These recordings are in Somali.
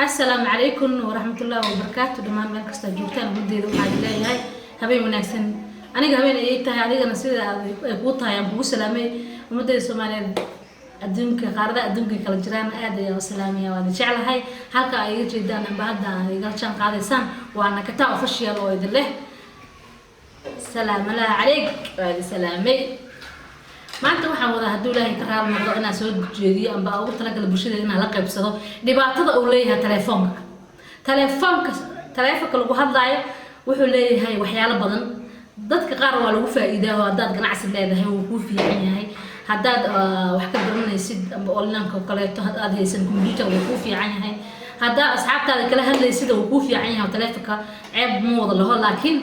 Asalaamu calaykum waraxmatullaahi wabarakaatu. Dhammaan meel kastaa joogtaan, guddeeda waxaa leeyahay habeen wanaagsan. Aniga habeen ayay tahay, adigana sida ay kuu tahay aan kugu salaamay. Ummaddeeda Soomaaliyeed adduunka, qaarada adduunka kala jiraan, aad ayaan u salaamaya, waad jeclahay. Halka ay iga jeedaan amba hadda aad igala jaan qaadaysaan waa Nakataa Official oo idin leh salaamalaha calayk. Waa idin salaamay. Maanta waxaan wadaa, hadduu Ilaahay ka raali noqdo, inaan soo jeediyo amba ugu talagala bulshada inaan la qaybsado dhibaatada uu leeyahay telefoonka. Telefoonka lagu hadlaayo wuxuu leeyahay waxyaalo badan. Dadka qaar waa lagu faa'iidaa, oo haddaad ganacsi leedahay wuu kuu fiican yahay, haddaad wax ka baranaysid amba online oo kaleeto aad haysan computer wuu kuu fiican yahay, haddaa asxaabtaada kala hadlaysid wuu kuu fiican yahay. Telefoonka ceeb ma wada laho, laakiin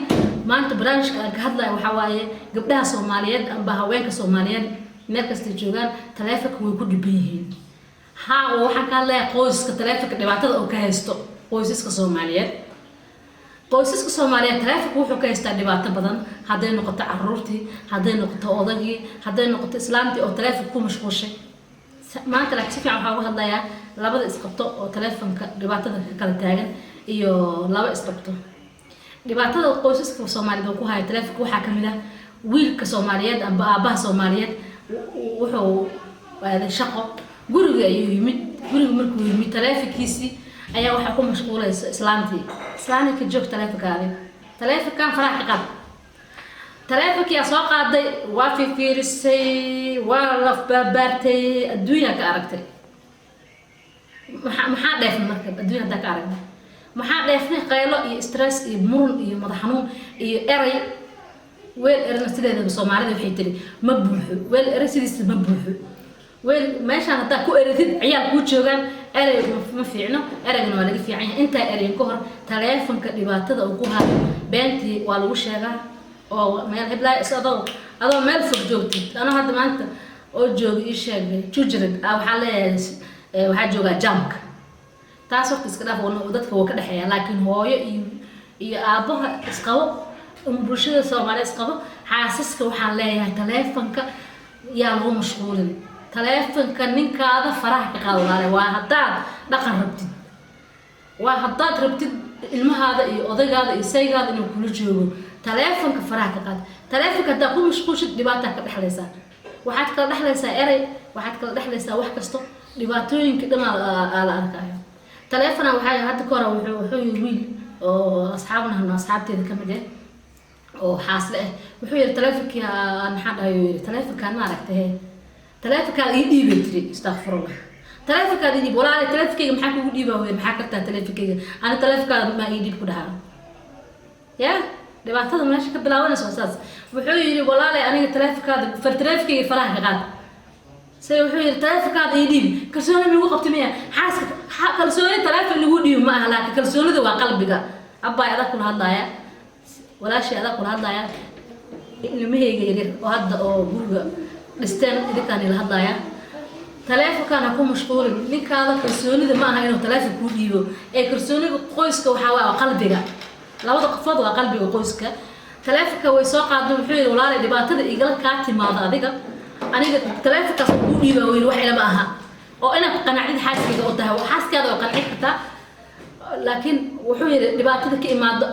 maanta barnaamijka aan ka hadlayo waxaa waaye gabdhaha Soomaaliyeed amba haweenka Soomaaliyeed meel kastay joogaan taleefonka way ku dhiban yihiin. Ha, waxaan ka hadlayaa qoyska, taleefonka dhibaatada oo ka haysto qoysaska Soomaaliyeed. Qoysaska Soomaaliyeed taleefonka wuxuu ka haystaa dhibaato badan, hadday noqoto caruurtii, hadday noqoto odagii, hadday noqoto islaamtii oo taleefonka ku mashquushay maanta. Laakiin si fiican waxaa uga hadlayaa labada isqabto oo taleefonka dhibaatada ka kala taagan iyo laba isqabto. Dhibaatada qoysaska Soomaaliyeed oo ku haya taleefonka waxaa kamid ah wiilka Soomaaliyeed amba aabbaha Soomaaliyeed wuxuu aaday shaqo, guriga ayuu yimid. Guriga markuu yimid, taleefonkiisii ayaa waxaa ku mashquulaysa islaantii. Islaantii, ka joog taleefonkaadi, taleefonkan faraha ka qaad. Taleefonkii aa soo qaaday, waa fifiirisay, waa laf baabaartay, adduunyaa ka aragtay. Maxaa dheefnay marka adduunya haddaa ka aragnay? Maxaa dheefnay? Qaylo iyo stress iyo murun iyo madax xanuun iyo eray. Weel erana sideedaba Soomaalida waxay tiri ma buuxo. Weel eray sidiisa ma buuxo. Weel meeshaan haddaa ku eratid, ciyaal kuu joogaan, erey ma fiicno, ereygana waa laga fiican yahay. Intaa ereyn ka hor, taleefonka dhibaatada uu ku hayo, beentii waa lagu sheegaa oo meel heblaay is adoo meel fog joogtid. Anoo hadda maanta oo jooga, ii sheegay, Jujrid, waxaa leeyahay waxaa joogaa jamka. Taas horta iska dhaaf, dadka wuu ka dhexeeya. Laakiin hooyo iyo aabbaha isqabo, bulshada Soomaaliya isqabo, xaasaska waxaan leeyahay taleefonka yaa lagu mashquulin. Taleefonka ninkaada faraha ka qaado, walaale. Waa haddaad dhaqan rabtid, waa haddaad rabtid ilmahaada iyo odaygaada iyo saygaada inuu kula joogo, taleefonka faraha ka qaad. Taleefonka haddaa ku mashquulshid, dhibaataa ka dhexlaysaa. Waxaad kala dhexlaysaa erey, waxaad kala dhexlaysaa wax kasto, dhibaatooyinka dhan aa la arkaayo. Taleefona waxaa hadda ka hore wuxuu yiri wiil oo asxaabna, asxaabteeda kamid ah oo xaasle ah, wuxuu yiri taleefonkii, maxaa dhahay, yiri taleefonkaan ma aragtay, he taleefonkaada ii dhiibay tiri. Istakfirullah, taleefonkaada ii dhiib. Walaalay, taleefonkeyga maxaa kugu dhiibaa? Wey maxaa kartaa taleefonkeyga? Ani taleefonkaada maa ii dhiib ku dhahaa? Ya dhibaatada meesha ka bilaabanaysa waa saas. Wuxuu yiri, walaalay, aniga taleefonkaada far, taleefonkeyga faraha ka qaad. Se wuxuu yiri taleefonkaada ii dhiib. Kalsooni lagu qabta miya xaaska? Kalsooni taleefon lagu dhiibo ma aha, laakiin kalsoonida waa qalbiga. Abbaay, adag kula hadlaaya, walaashay, adag kula hadlaaya, ilmahayga yaryar oo hadda oo guriga dhisteen, idinkaan ila hadlaaya. Taleefonkaan ha ku mashquulin ninkaada. Kalsoonida ma aha inuu taleefon kuu dhiibo ee kalsoonida qoyska waxaa waa qalbiga labada qofood, waa qalbiga qoyska. Taleefonka way soo qaadna. Wuxuu yidhi, walaalay, dhibaatada igala kaa timaado adiga, aniga taleefonkaas kuu dhiiba. Yidhi wax ilama aha oo inaad qanacdid xaaskayga oo tahay, xaaskaada oo qanci kartaa, laakiin wuxuu yidhi dhibaatada ka imaado,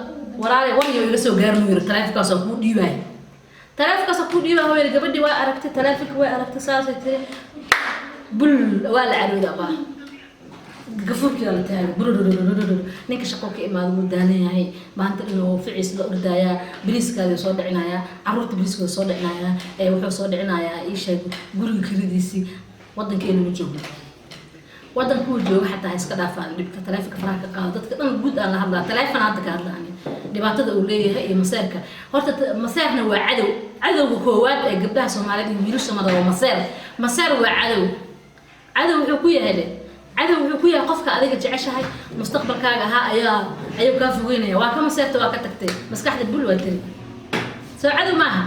walaalay, waryo iga soo gaarin. Yidhi taleefonkaas oo kuu dhiibaay, taleefonkaas oo kuu dhiibaa. Hooyada gabadhii waa aragtay taleefonka, way aragtay, saasay tiri, bul, waa la carooda abaa, gafuurkii la taagay burururururur. Ninka shaqo ka imaado, wuu daalan yahay, maanta dhan oo ficiis la ordaayaa, bariiskaadii soo dhicinayaa, caruurta bariiskooda soo dhicinayaa, ee wuxuu soo dhicinayaa, ii sheeg, guriga kiradiisii. Wadankeena ma joogno, wadankuu jooga xataa ha iska dhaafaan dhibka. Taleefonka faraha ka qaado. Dadka dhan guud aan la hadlaa, taleefon hadda ka hadlaani dhibaatada uu leeyahay iyo maseerka. Horta maseerna waa cadow, cadowga koowaad ee gabdhaha Soomaaliyeed iyo wiilasha Soomaalida waa maseer. Maseer waa cadow. Cadow wuxuu ku yahay dhe, cadow wuxuu ku yahay qofka adiga jeceshahay, mustaqbalkaaga ahaa ayuu kaa fogeynaya. Waa ka maseerta, waa ka tagtay, maskaxda bul waa tiri. Soo cadow maaha?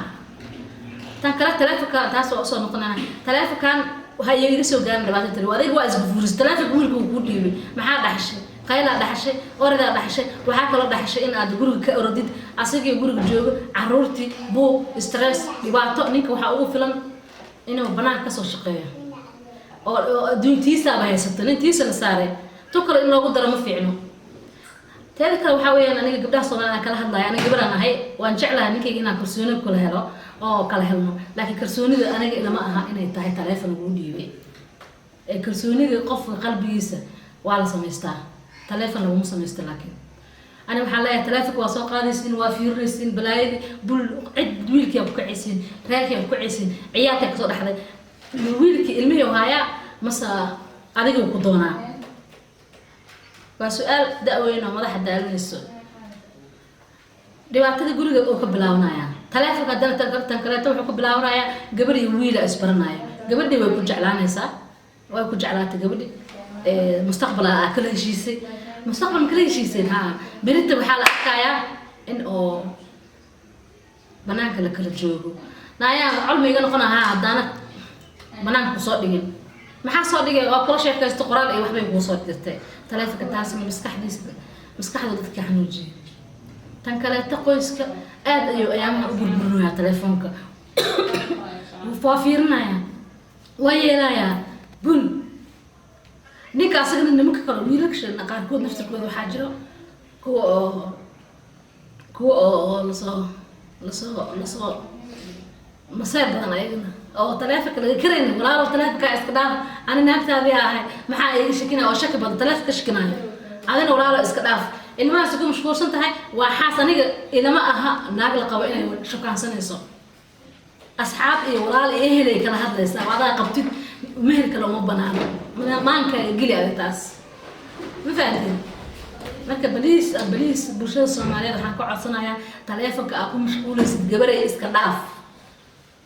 Tan kale taleefonka, taas waa usoo noqonana. Taleefonkan waxa iga soo gaarin dhibaato tiri. Adiga waa isgufurisay, taleefonka wiilka uu kuu dhiibay. Maxaa dhaxashay? Qaylaa dhaxashay, oradaa dhaxashay, waxaa kaloo dhaxashay in aad guriga ka orodid asagii guriga joogo, caruurtii, buuq, stress, dhibaato. Ninka waxaa ugu filan inuu banaanka kasoo shaqeeyo oo adduuntiisaaba haysato, nin tiisa la saaray. Tu kale in loogu daro ma fiicno. Teeda kale waxaa weeyaan, aniga gabdhaha Soomaalida aan kala hadlaya, aniga gabaraan ahay, waan jeclahay ninkayga inaan kalsooni kula helo oo kala helno, laakiin kalsoonida aniga ilama aha inay tahay taleefon lagu dhiibay. Ee kalsoonida qofka qalbigiisa waa la samaystaa, taleefon laguma samaysto. Laakiin ani waxaan leeyahay, taleefonka waa soo qaadaysiin, waa fiirinaysiin, balaayadii bul cid wiilkii ku kacaysiin, reerkii ku kacaysiin, ciyaalkaa kasoo dhexday. Wiilkii ilmihii haayaa mase adiga ku doonaa? Waa su-aal da-weyn oo madaxa daalinayso. Dhibaatada guriga oo ka bilaabanaya taleefonka, haddana tan kaleeto wuxuu ka bilaabanayaa gabar iyo wiila isbaranayo. Gabadhii way ku jeclaanaysaa, way ku jeclaatay gabadhi, mustaqbal aa kala heshiisay. Mustaqbal ma kala heshiiseen? Ha, berita waxaa la arkayaa in oo banaanka la kala joogo. Naayaa colma iga noqona? Ha, haddaana banaanka kusoo dhigin. Maxaa soo dhigay? Waa kula sheekaysto, qoraal iyo waxbay kuu soo dirtay taleefonka. Taasna maskaxdiisa, maskaxda dadka xanuujiya. Tan kaleeto, qoyska aad ayuu ayaamaha u burburinayaa taleefonka. Waa fiirinayaa, waa yeelayaa bul ninka asagana. Nimanka kale, wiilasha qaarkood naftirkooda waxaa jiro kuwa oo lasoo maseer badan ayagana oo taleefonka laga karayna. Walaalo, taleefonka iska dhaaf, ani naagtaadii ahay, maxaa iga shakinaya? Oo shaki badan, taleefonka shakinaayo. Adina walaalo iska dhaaf, ilmahaasi ku mashquulsan tahay, waa xaas. Aniga ilama aha naag la qabo inay shukaansanayso. Asxaab iyo walaal iyo ehel ay kala hadlaysaa. Adaa qabtid, meher kale uma banaano, maankaaga geli adig taas, ma fahantin? Marka please, please, bulshada Soomaaliyeed waxaan ka codsanayaa, taleefonka aa ku mashquulaysid, gabaray, iska dhaaf.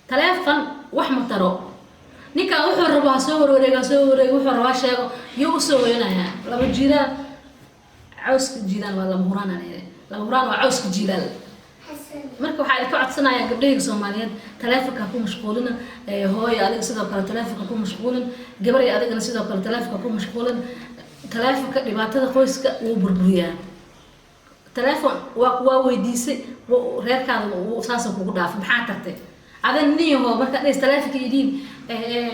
Taleefon wax ma taro. Ninkan wuxuu rabo ha soo warwareego, ha soo wareego, wuxuu rabaa sheego, yuu usoo weynayaa. Laba jiilaal cawska jiilaal waa lama huraan aan yidhi. Lama huraan waa cawska jiilaal. Marka waxaa idinka codsanayaa gabdhahayga Soomaaliyeed, taleefonka ha ku mashquulina. Hooyo, adiga sidoo kale taleefonka ku mashquulin. Gabaray, adigana sidoo kale taleefonka ku mashquulin. Taleefonka dhibaatada qoyska wuu burburiyaa. Taleefon waa weydiisay, reerkaada saasa kugu dhaafay, maxaa tartay adan niyaho? Marka dhis taleefonka idiin,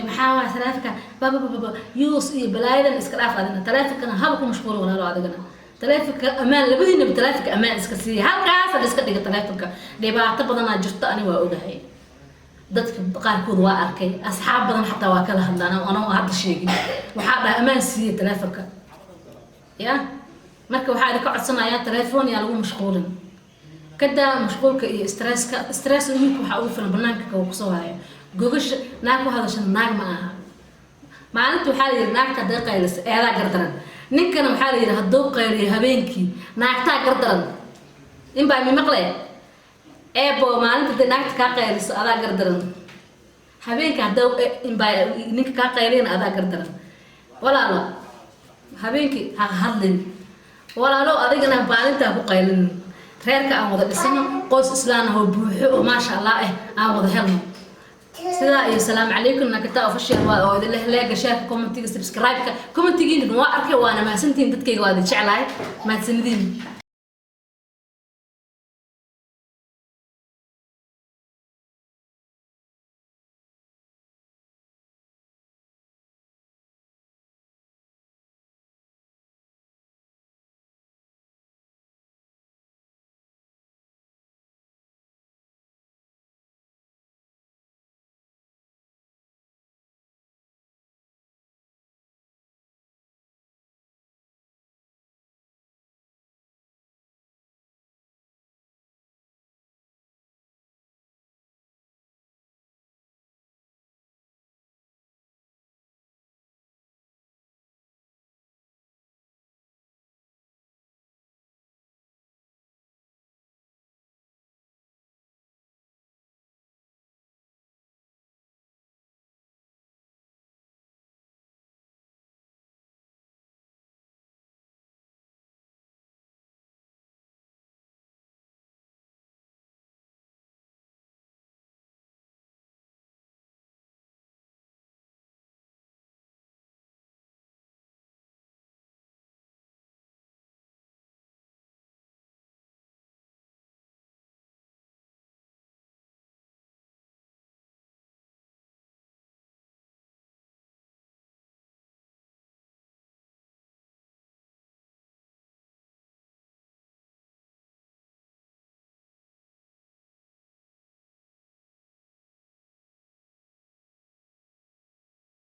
maxaa waay taleefonka babababa yuus iyo balaayadan iska dhaaf. Adina taleefonkana haba ku mashquulin, walaalo. Adigana taleefonka ammaan, labadiinaba taleefonka ammaan iska siiya, halkaasa la iska dhiga. Taleefonka dhibaato badanaa jirto, ani waa ogahay, dadka qaarkood waa arkay, asxaab badan xataa waa kala hadlaan anoo hadda sheegin. Waxaa dhahay ammaan siiya taleefonka ya. Marka waxaa idinka codsanayaa, taleefon yaa lagu mashquulin, kadaa mashquulka iyo stresska. Stress wiilka waxaa ugu filan banaanka ka kusoo hayo. Gogasha naag ku hadashana naag ma aha. Maalinta waxaa la yidhi naagta hadday qayliso eedaa gardaran, ninkana waxaa la yidhi hadduu qayliyo habeenkii naagtaa gardaran. In baa mi maqle eebo, maalinta hadday naagta kaa qayliso adaa gardaran, habeenka hadda inbaa ninka kaa qayliyana adaa gardaran. Walaalo, habeenkii ha hadlin. Walaalo, adigana maalintaa ku qaylin. Reerka aan wada dhisano, qoys islaan ah oo buuxo oo maasha Allah aan wada helno. Sidaa iyo salaamu calaykum. Nakata Official waa oo idin leh like-ga, share-ka, commentiga, subscribe-ka. Commentigiina waa arkay, waana mahadsantihiin dadkayga, waa idin jeclahay. Mahadsanidin.